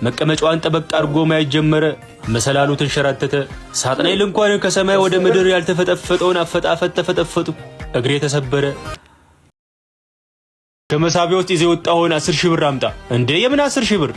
መቀመጫዋን ጠበቅ አድርጎ ማየት ጀመረ። መሰላሉ ተንሸራተተ። ሳጥናኤል እንኳን ከሰማይ ወደ ምድር ያልተፈጠፈጠውን አፈጣፈጥ ተፈጠፈጡ። እግሬ ተሰበረ። ከመሳቢያ ውስጥ ይዘህ የወጣኸውን 10,000 ብር አምጣ። እንዴ፣ የምን 10,000 ብር?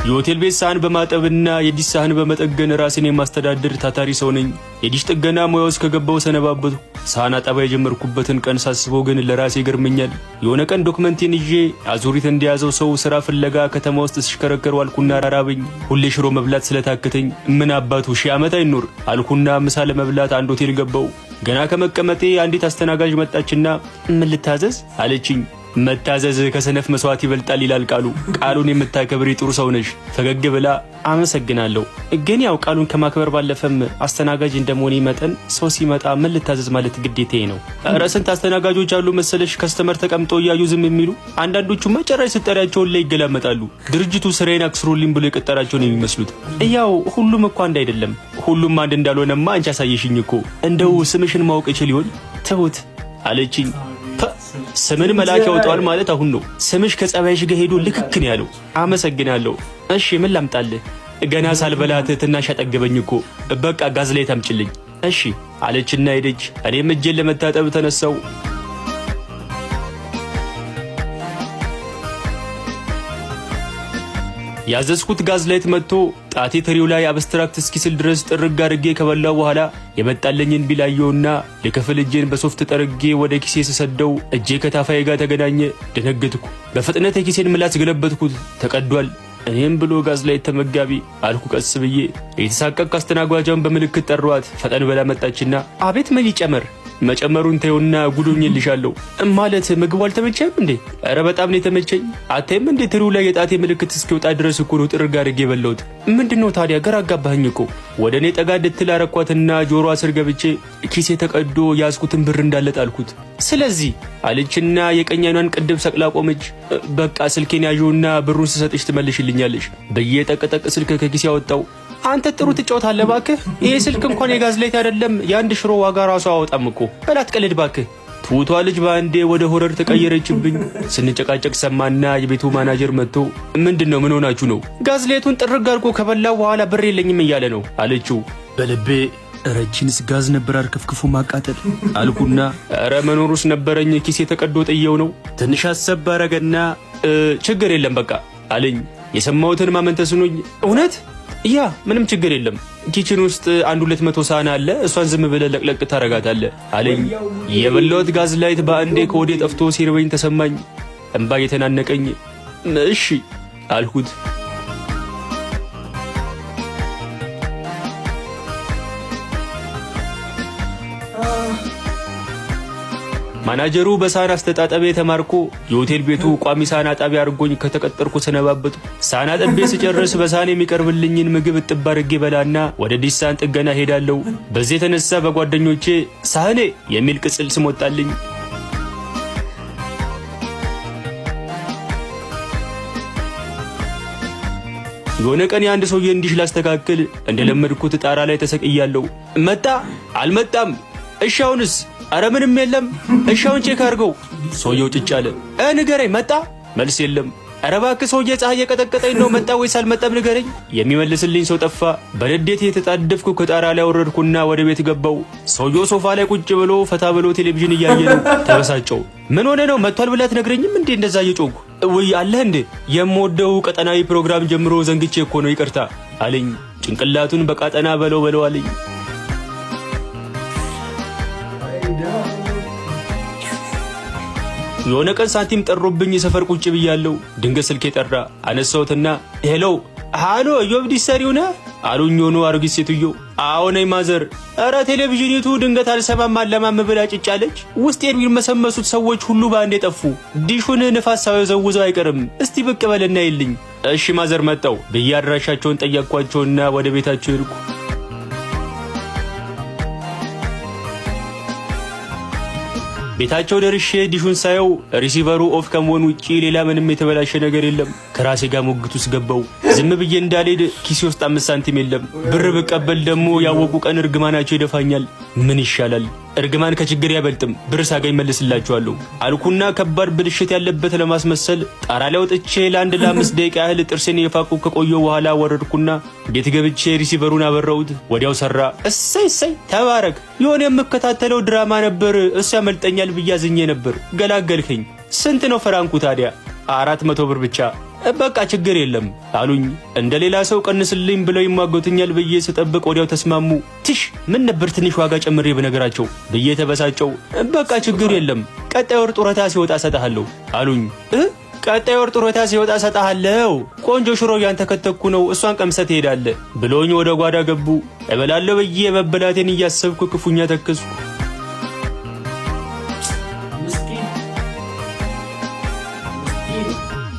የሆቴል ቤት ሳህን በማጠብና የዲሽ ሳህን በመጠገን ራሴን የማስተዳድር ታታሪ ሰው ነኝ። የዲሽ ጥገና ሙያ ውስጥ ከገባሁ ሰነባበቱ። ሳህን አጠባ የጀመርኩበትን ቀን ሳስበው ግን ለራሴ ይገርመኛል። የሆነ ቀን ዶክመንቴን ይዤ አዙሪት እንደያዘው ሰው ስራ ፍለጋ ከተማ ውስጥ ስሽከረከር ዋልኩና ራበኝ። ሁሌ ሽሮ መብላት ስለታከተኝ ምን አባቱ ሺህ ዓመት አይኖር አልኩና ምሳ ለመብላት አንድ ሆቴል ገባሁ። ገና ከመቀመጤ አንዲት አስተናጋጅ መጣችና ምን ልታዘዝ አለችኝ። መታዘዝ ከሰነፍ መስዋዕት ይበልጣል ይላል ቃሉ። ቃሉን የምታከብሪ ጥሩ ሰው ነሽ። ፈገግ ብላ አመሰግናለሁ፣ ግን ያው ቃሉን ከማክበር ባለፈም አስተናጋጅ እንደመሆኔ መጠን ሰው ሲመጣ ምን ልታዘዝ ማለት ግዴታዬ ነው። ኧረ ስንት አስተናጋጆች አሉ መሰለሽ customer ተቀምጦ እያዩ ዝም የሚሉ። አንዳንዶቹ መጨረሻ ስጠሪያቸውን ላይ ይገላመጣሉ። ድርጅቱ ስራዬን አክስሮልኝ ብሎ የቀጠራቸው ነው የሚመስሉት። ያው ሁሉም እኮ አንድ አይደለም። ሁሉም አንድ እንዳልሆነማ አንቺ አሳየሽኝ እኮ። እንደው ስምሽን ማወቅ እችል ይሆን? ትሁት አለችኝ። ስምን መልአክ ያወጣዋል ማለት አሁን ነው። ስምሽ ከጸባይሽ ጋር ሄዶ ልክክ ነው ያለው። አመሰግናለሁ። እሺ ምን ላምጣልህ? ገና ሳልበላት ትናሽ አጠገበኝ እኮ። በቃ ጋዝ ላይ ታምጭልኝ። እሺ አለችና ሄደች። እኔም እጄን ለመታጠብ ተነሳው። ያዘዝኩት ጋዝ ላይት መጥቶ ጣቴ ትሪው ላይ abstract እስኪስል ድረስ ጥርግ አድርጌ ከበላው በኋላ የመጣለኝን bill አየውና ልከፍል እጄን በሶፍት ጠርጌ ወደ ኪሴ ስሰደው እጄ ከታፋዬ ጋር ተገናኘ። ደነገጥኩ። በፍጥነት የኪሴን ምላስ ገለበጥኩት። ተቀዷል። እኔም ብሎ ጋዝ ላይት ተመጋቢ አልኩ ቀስ ብዬ። የተሳቀቅ አስተናጓጇን በምልክት ጠሯት። ፈጠን ብላ መጣችና አቤት፣ ምን ይጨመር? መጨመሩን ተይውና ጉዶኝልሻለሁ። ማለት ምግቡ አልተመቸም እንዴ? ኧረ በጣም ነው የተመቸኝ። አታይም እንዴ ትሪው ላይ የጣቴ ምልክት እስኪወጣ ድረስ እኮ ነው ጥርግ አድርጌ የበላሁት። ምንድን ነው ታዲያ ግራ አጋባኸኝ እኮ። ወደ እኔ ጠጋ እንድትል አረኳትና ጆሮዋ ስር ገብቼ ኪሴ ተቀዶ ያዝኩትን ብር እንዳለ ጣልኩት። ስለዚህ አለችና የቀኝ አይኗን ቅድም ሰቅላ ቆመች። በቃ ስልኬን ያዥውና ብሩን ስሰጥሽ ትመልሽልኛለሽ ብዬ ጠቅጠቅ ስልክ ከኪሴ ያወጣው። አንተ ጥሩ ትጫወታለህ እባክህ። ይሄ ስልክ እንኳን የጋዝ ላይት አይደለም፣ የአንድ ሽሮ ዋጋ ራሱ አወጣም እኮ። በል አትቀልድ እባክህ። ትሁቷ ልጅ በአንዴ ወደ horror ተቀየረችብኝ። ስንጨቃጨቅ ሰማና የቤቱ ማናጀር መጥቶ ምንድን ነው፣ ምን ሆናችሁ ነው? ጋዝሌቱን ጥርግ አድርጎ ከበላው በኋላ ብር የለኝም እያለ ነው አለችው። በልቤ ረቺንስ ጋዝ ነበር አርከፍክፎ ማቃጠል አልኩና ኧረ መኖሩስ ነበረኝ፣ ኪሴ ተቀዶ ጥየው ነው። ትንሽ አሰብ አረገና ችግር የለም በቃ አለኝ። የሰማሁትን ማመን ተስኖኝ እውነት yeah፣ ምንም ችግር የለም፣ kitchen ውስጥ አንድ 200 ሳህን አለ፣ እሷን ዝም ብለህ ለቅለቅ ታረጋታለህ አለኝ። የበላሁት ጋዝ ላይት በአንዴ ከሆዴ ጠፍቶ ሲርበኝ ተሰማኝ። እንባ የተናነቀኝ እሺ አልኩት። ማናጀሩ በሳህን አስተጣጠቤ ተማርኮ የሆቴል ቤቱ ቋሚ ሳህን አጣቢ አድርጎኝ ከተቀጠርኩ ሰነባበቱ። ሳህን አጥቤ ስጨርስ በሳህን የሚቀርብልኝን ምግብ እጥብ አድርጌ በላና ወደ ዲሽ ሳህን ጥገና ሄዳለሁ። በዚህ የተነሳ በጓደኞቼ ሳህኔ የሚል ቅጽል ስም ወጣልኝ። የሆነ ቀን የአንድ ሰውዬ እንዲሽ ላስተካክል እንደለመድኩት ጣራ ላይ ተሰቅያለሁ። መጣ አልመጣም? እሺ አሁንስ? አረ ምንም የለም። እሺ አሁን check አድርገው። ሰውየው ጭጭ አለ። ንገረኝ፣ መጣ? መልስ የለም። አረ እባክህ ሰውዬ ፀሐይ የቀጠቀጠኝ ነው፣ መጣ ወይስ አልመጣም ንገረኝ። የሚመልስልኝ ሰው ጠፋ። በንዴት የተጣደፍኩ ከጣራ ላይ ወረድኩና ወደ ቤት ገባው። ሰውየው ሶፋ ላይ ቁጭ ብሎ ፈታ ብሎ ቴሌቪዥን እያየ ነው። ተበሳጨው። ምን ሆነ ነው፣ መጥቷል ብለህ አትነግረኝም እንዴ? እንደዛ እየጮኩ ውይ አለህ እንዴ? የምወደው ቀጠናዊ ፕሮግራም ጀምሮ ዘንግቼ እኮ ነው፣ ይቅርታ አለኝ። ጭንቅላቱን በቃጠና በለው በለው አለኝ። የሆነ ቀን ሳንቲም ጠሮብኝ የሰፈር ቁጭ ብያለሁ። ድንገት ስልኬ ጠራ። አነሳሁትና hello፣ ሃሎ፣ ኢዮብ ዲሽ ሰሪው ነህ አሉኝ። የሆኑ አሮጊት ሴትዮ። አዎ ነኝ mother። ኧረ ቴሌቪዥኒቱ ድንገት አልሰማም አለማም ብላ ጭጫለች። ውስጥ የሚመሰመሱት ሰዎች ሁሉ በአንዴ ጠፉ። ዲሹን ንፋስ ሳይወዘውዘው አይቀርም። እስቲ ብቅ በልና ይልኝ። እሺ mother መጣው ብዬ አድራሻቸውን ጠየቅኳቸውና ወደ ቤታቸው ሄድኩ። ቤታቸው ደርሼ ዲሹን ሳየው receiver ኡ off ከመሆኑ ውጪ ሌላ ምንም የተበላሸ ነገር የለም። ከራሴ ጋር ሙግት ውስጥ ገባው። ዝም ብዬ እንዳልሄድ ኪሴ ውስጥ 5 ሳንቲም የለም። ብር ብቀበል ደግሞ ያወቁ ቀን እርግማናቸው ይደፋኛል። ምን ይሻላል? እርግማን ከችግር አይበልጥም፣ ብር ሳገኝ መልስላችኋለሁ አልኩና ከባድ ብልሽት ያለበት ለማስመሰል ጣራ ላይ ወጥቼ ለአንድ ለ5 ደቂቃ ያህል ጥርሴን እየፋቅኩ ከቆየሁ በኋላ ወረድኩና ቤት ገብቼ receiver ኡን አበራሁት። ወዲያው ሰራ። እሰይ እሰይ፣ ተባረክ። የሆነ የምከታተለው ድራማ ነበር፣ እሱ ያመልጠኛል ብዬ አዝኜ ነበር። ገላገልከኝ። ስንት ነው ፍራንኩ ታዲያ? 400 ብር ብቻ። በቃ ችግር የለም አሉኝ። እንደ ሌላ ሰው ቀንስልኝ ብለው ይሟገቱኛል ብዬ ስጠብቅ ወዲያው ተስማሙ። ትሽ ምን ነበር ትንሽ ዋጋ ጨምሬ ብነግራቸው ብዬ ተበሳጨሁ። በቃ ችግር የለም፣ ቀጣይ ወር ጡረታ ሲወጣ እሰጥሃለሁ አሉኝ። ቀጣይ ወር ጡረታ ሲወጣ እሰጥሃለሁ። ቆንጆ ሽሮ እያንተከተኩ ነው፣ እሷን ቀምሰህ ትሄዳለህ ብለውኝ ወደ ጓዳ ገቡ። እበላለሁ ብዬ መበላቴን እያሰብኩ ክፉኛ ተከዝኩ። ምስኪን ምስኪን።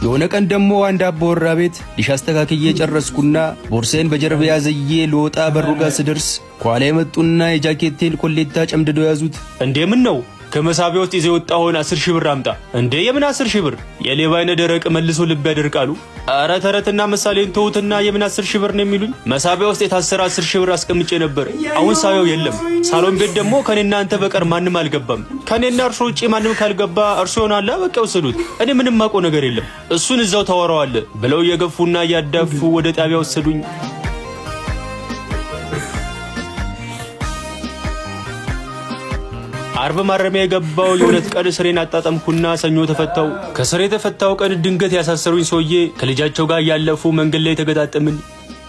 የሆነ ቀን ደግሞ አንድ አባወራ ቤት ዲሽ አስተካክዬ ጨረስኩና ቦርሳዬን በጀርባዬ አዝዬ ልወጣ በሩ ጋር ስደርስ ከኋላ የመጡና የጃኬቴን ኮሌታ ጨምድደው ያዙት። እንዴ፣ ምን ነው? ከመሳቢያ ውስጥ ይዘህ የወጣኸውን 10,000 ብር አምጣ። እንዴ፣ የምን 10,000 ብር? የሌባ አይነ ደረቅ መልሶ ልብ ያደርቃሉ። አረ ተረትና ምሳሌን ተውትና የምን 10,000 ብር ነው የሚሉኝ? መሳቢያ ውስጥ የታሰረ 10,000 ብር አስቀምጬ ነበር። አሁን ሳየው የለም። ሳሎን ቤት ደግሞ ከኔና አንተ በቀር ማንም አልገባም። ከኔና እርሶ ውጪ ማንም ካልገባ እርሶ ይሆናላ በቃ የወሰዱት። እኔ ምንም ማውቀው ነገር የለም። እሱን እዛው ታወራዋለህ ብለው እየገፉና እያዳፉ ወደ ጣቢያ ወሰዱኝ። አርብ ማረሚያ የገባው የ2 ቀን እስሬን አጣጠምኩና ሰኞ ተፈታሁ። ከእስር የተፈታሁ ቀን ድንገት ያሳሰሩኝ ሰውዬ ከልጃቸው ጋር እያለፉ መንገድ ላይ ተገጣጠምን።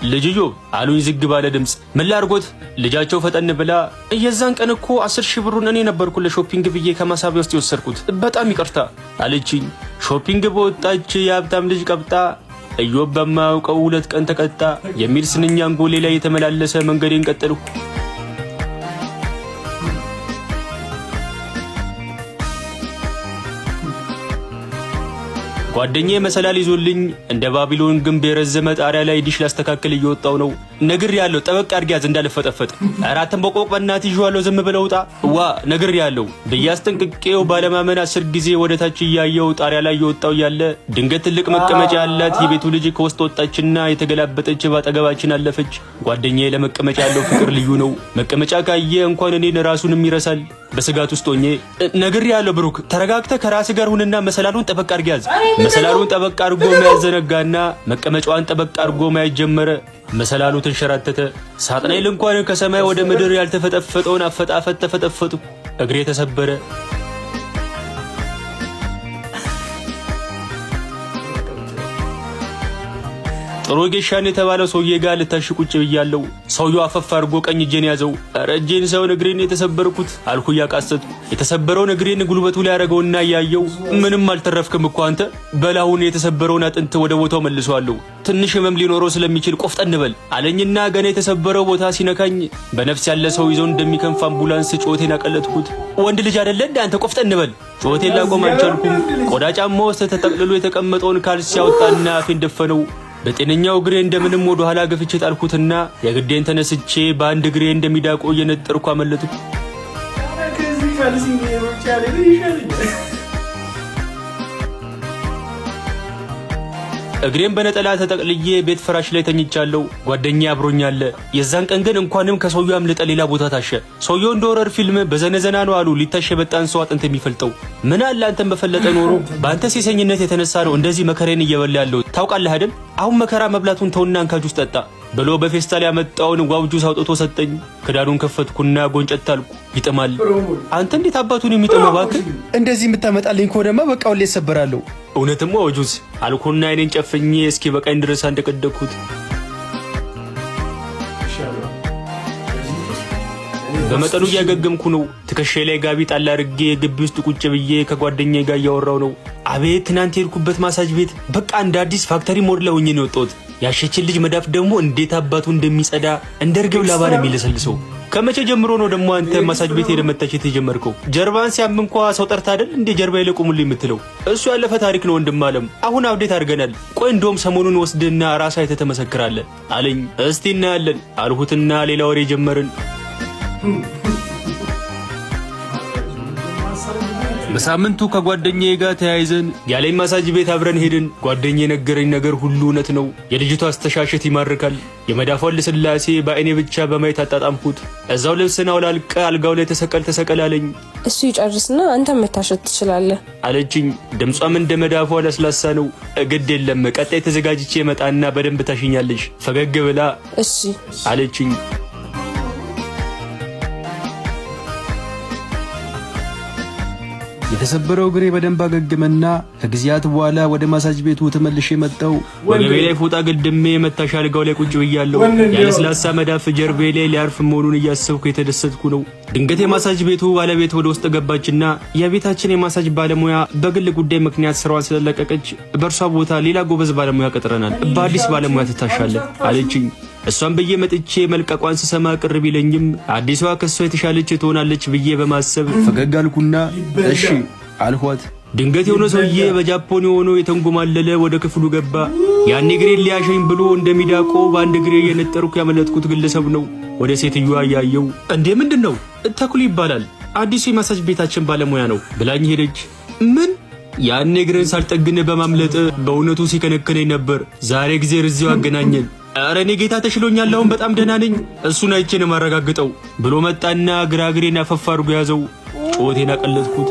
ልጅ ኢዮብ አሉኝ ዝግ ባለ ድምፅ። ምን ላድርጎት? ልጃቸው ፈጠን ብላ የዛን ቀን እኮ 10,000 ብሩን እኔ ነበርኩ ለ shopping ብዬ ከመሳቢያ ውስጥ የወሰድኩት፣ በጣም ይቅርታ አለችኝ። Shopping በወጣች የሀብታም ልጅ ቀብጣ ኢዮብ በማያውቀው 2 ቀን ተቀጣ የሚል ስንኝ አንጎሌ ላይ የተመላለሰ መንገዴን ቀጠልኩ። ጓደኛዬ መሰላል ይዞልኝ እንደ ባቢሎን ግንብ የረዘመ ጣሪያ ላይ ዲሽ ላስተካክል እየወጣው ነው። ነግሬሃለሁ፣ ጠበቅ አድርጌ ያዝ እንዳልፈጠፈጥ። ኧረ አትንቦቅቦቅ በእናትህ፣ ይዤዋለሁ፣ ዝም ብለው ውጣ። ዋ ነግሬሃለሁ ብዬ አስጠንቅቄው ባለማመን 10 ጊዜ ወደ ታች እያየው ጣሪያ ላይ እየወጣው እያለ ድንገት ትልቅ መቀመጫ ያላት የቤቱ ልጅ ከውስጥ ወጣችና የተገላበጠች ባጠገባችን አለፈች። ጓደኛዬ ለመቀመጫ ያለው ፍቅር ልዩ ነው። መቀመጫ ካየ እንኳን እኔን ራሱንም ይረሳል። በስጋት ውስጥ ሆኜ ነግሬሃለሁ ብሩክ፣ ተረጋግተህ ከራስህ ጋር ሁንና መሰላሉን ጠበቅ አድርገህ ያዝ። መሰላሉን ጠበቅ አድርጎ መያዝ ዘነጋና መቀመጫዋን ጠበቅ አድርጎ ማየት ጀመረ። መሰላሉ ተንሸራተተ። ሳጥናኤል እንኳን ከሰማይ ወደ ምድር ያልተፈጠፈጠውን አፈጣፈጥ ተፈጠፈጥኩ። እግሬ ተሰበረ። ጥሩ ጌሻን የተባለው ሰውዬ ጋር ልታሽ ቁጭ ብያለሁ። ሰውየው አፈፍ አድርጎ ቀኝ እጄን ያዘው። ኧረ እጄን ሳይሆን እግሬን የተሰበርኩት አልኩ እያቃሰትኩ። የተሰበረውን እግሬን ጉልበቱ ላይ ያደረገውና እያየው ምንም አልተረፍክም እኮ አንተ። በል አሁን የተሰበረውን አጥንት ወደ ቦታው መልሰዋለሁ። ትንሽ ህመም ሊኖረው ስለሚችል ቆፍጠን በል አለኝና ገና የተሰበረው ቦታ ሲነካኝ በነፍስ ያለ ሰው ይዘው እንደሚከንፍ አምቡላንስ ጩኸቴን አቀለጥኩት። ወንድ ልጅ አይደለ እንደ አንተ፣ ቆፍጠን በል። ጩኸቴን ላቆም አልቻልኩም። ቆዳ ጫማ ውስጥ ተጠቅልሎ የተቀመጠውን ካልሲ ያወጣና አፌን ደፈነው። በጤነኛው እግሬ እንደምንም ወደ ኋላ ገፍቼ ጣልኩትና የግዴን ተነስቼ በአንድ እግሬ እንደሚዳቆ እየነጠርኩ አመለጥኩ። ከዚህ ካልሲ ሮጫ ላይ ይሻለኛል። እግሬን በነጠላ ተጠቅልዬ ቤት ፍራሽ ላይ ተኝቻለሁ። ጓደኛ አብሮኝ አለ። የዛን ቀን ግን እንኳንም ከሰውየው አምልጠ ሌላ ቦታ ታሸ። ሰውየው እንደ horror ፊልም በዘነዘና ነው አሉ ሊታሽ የመጣን ሰው አጥንት የሚፈልጠው። ምን አለ አንተን በፈለጠ ኖሮ፣ በአንተ ሴሰኝነት የተነሳ ነው እንደዚህ መከራዬን እየበላ ያለው፣ ታውቃለህ አይደል? አሁን መከራ መብላቱን ተውና እንካ ጁስ ጠጣ ብሎ በፌስታል ያመጣውን ዋው ጁስ አውጥቶ ሰጠኝ። ክዳኑን ከፈትኩና ጎንጨት አልኩ። ይጥማል። አንተ እንዴት አባቱን የሚጥመው እባክህ። እንደዚህ የምታመጣልኝ ከሆነማ በቃ ሁሌ እሰበራለሁ። እውነትም ዋው ጁስ አልኩና አይኔን ጨፍኜ እስኪ በቃኝ ድረስ አንደቀደኩት። ይሻላል። በመጠኑ እያገገምኩ ነው። ትከሻዬ ላይ ጋቢ ጣል አድርጌ ግቢ ውስጥ ቁጭ ብዬ ከጓደኛዬ ጋር እያወራው ነው። አቤት ትናንት የሄድኩበት ማሳጅ ቤት፣ በቃ እንደ አዲስ factory model ሆኜ ነው የወጣሁት። ያሸችን ልጅ መዳፍ ደግሞ እንዴት አባቱ እንደሚጸዳ፣ እንደ እርግብ ላባ ነው የሚለሰልሰው። ከመቼ ጀምሮ ነው ደግሞ አንተ ማሳጅ ቤት ሄደህ መታሸት የጀመርከው? ጀርባን ሲያም እንኳ ሰው ጠርተህ አይደል እንዴ ጀርባ ይለቁሙልኝ የምትለው? እሱ ያለፈ ታሪክ ነው ወንድም አለም። አሁን update አድርገናል። ቆይ እንደውም ሰሞኑን ወስድና ራስህ አይተህ ትመሰክራለህ አለኝ። እስቲ እናያለን አልሁትና ሌላ ወሬ ጀመርን። በሳምንቱ ከጓደኛዬ ጋር ተያይዘን ያለኝ ማሳጅ ቤት አብረን ሄድን። ጓደኛዬ የነገረኝ ነገር ሁሉ እውነት ነው። የልጅቷ አስተሻሸት ይማርካል። የመዳፏን ልስላሴ በአይኔ ብቻ በማየት አጣጣምኩት። እዛው ልብስን አውላልቀ አልጋው ላይ ተሰቀል ተሰቀል አለኝ። እሱ ይጨርስና አንተ መታሸት ትችላለህ አለችኝ። ድምጿም እንደ መዳፏ ለስላሳ ነው። ግድ የለም፣ ቀጣይ ተዘጋጅቼ መጣና በደንብ ታሽኛለሽ። ፈገግ ብላ እሺ አለችኝ። የተሰበረው እግሬ በደንብ አገገመና ከጊዜያት በኋላ ወደ ማሳጅ ቤቱ ተመልሼ መጣሁ። ወገቤ ላይ ፎጣ ገድሜ የመታሻ አልጋው ላይ ቁጭ ብያለሁ። ያለስላሳ መዳፍ ጀርቤ ላይ ሊያርፍ መሆኑን እያሰብኩ የተደሰትኩ ነው። ድንገት የማሳጅ ቤቱ ባለቤት ወደ ውስጥ ገባችና የቤታችን የማሳጅ ባለሙያ በግል ጉዳይ ምክንያት ስራዋን ስለለቀቀች በእርሷ ቦታ ሌላ ጎበዝ ባለሙያ ቀጥረናል፣ በአዲስ ባለሙያ ትታሻለህ አለችኝ። እሷን ብዬ መጥቼ መልቀቋን ስሰማ ቅር ቢለኝም አዲሷ ከሷ የተሻለች ትሆናለች ብዬ በማሰብ ፈገግ አልኩና እሺ አልኋት። ድንገት የሆነ ሰውዬ በጃፖን የሆነ የተንጎማለለ ወደ ክፍሉ ገባ። ያን እግሬን ሊያሸኝ ብሎ እንደሚዳቆ በአንድ እግሬ የነጠርኩ ያመለጥኩት ግለሰብ ነው። ወደ ሴትዮዋ እያየው እንዴ ምንድን ነው? ተክሉ ይባላል፣ አዲሱ የማሳጅ ቤታችን ባለሙያ ነው ብላኝ ሄደች። ምን? ያን እግሬን ሳልጠግን በማምለጥ በእውነቱ ሲከነክነኝ ነበር። ዛሬ ጊዜ እዚያው አገናኘን። ኧረ እኔ ጌታ ተሽሎኛል፣ አሁን በጣም ደህና ነኝ፣ እሱን አይቼ ነው የማረጋግጠው ብሎ መጣና ግራ እግሬን አፈፍ አድርጎ ያዘው። ጩኸቴን አቀለጥኩት።